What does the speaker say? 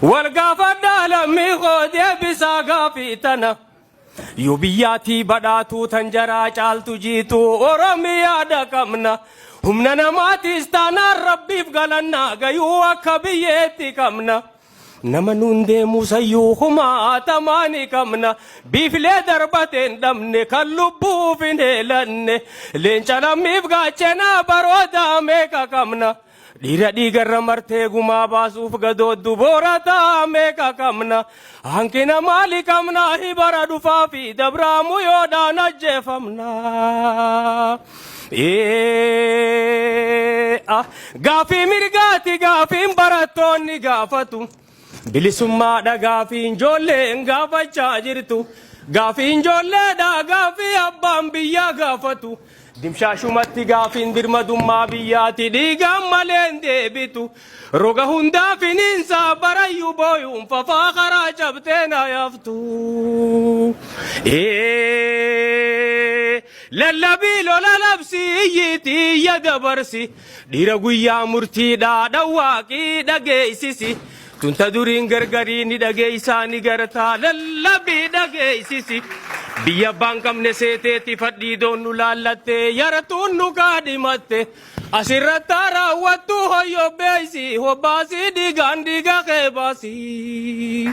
Wal gaafadhaa lammii koo deebisaa gaafii tana. Yoo biyyaatii badhaatuu tan jaraa caaltu jiituu Oromiyaa dhaqabna. Humna namaatiis taanaan rabbiif galannaa gayuu akka biyyeetti qabna. Nama nuun deemu sayyuu kumaatamaa ni qabna. Biiflee darbateen dhabne kan lubbuuf hin heelanne. Leenca lammiif gaachenaa baroodaa meeqa qabna. Dhiira dhiigarra martee gumaa baasuuf gadooddu boorataa meeqa qabna. Hanqina maali qabna hibara dhufaa fi dabraamu yoodhaan ajjeefamna. Gaafii mirgaati gaafiin barattoonni gaafatu. Bilisummaadha gaafiin ijoolleen gaafachaa jirtu. Gaafiin ijoolleedha gaafii abbaan biyyaa gaafatu. Dimshaashumatti gaafiin birmadummaa biyyaati dhiigaan malee hin deebitu. Roga hundaa finiinsaa barayyuu booyuun fafaa karaa cabtee na yaaftu. Lallabii lola labsii iyyiitii iyya dabarsi. Dhiira guyyaa murtiidhaa dhawwaaqii dhageessisi. Tunta duriin gargarii ni dhageessaa ni gartaa lallabii dhageessisi. Biyya abbaan qabne seeteeti fadhiidoon nu laallatte yaratuun nu kaadhimatte. Asirratti raawwattu hoyyoo beeysi hobbaasii dhiigaan dhiiga kee baasii.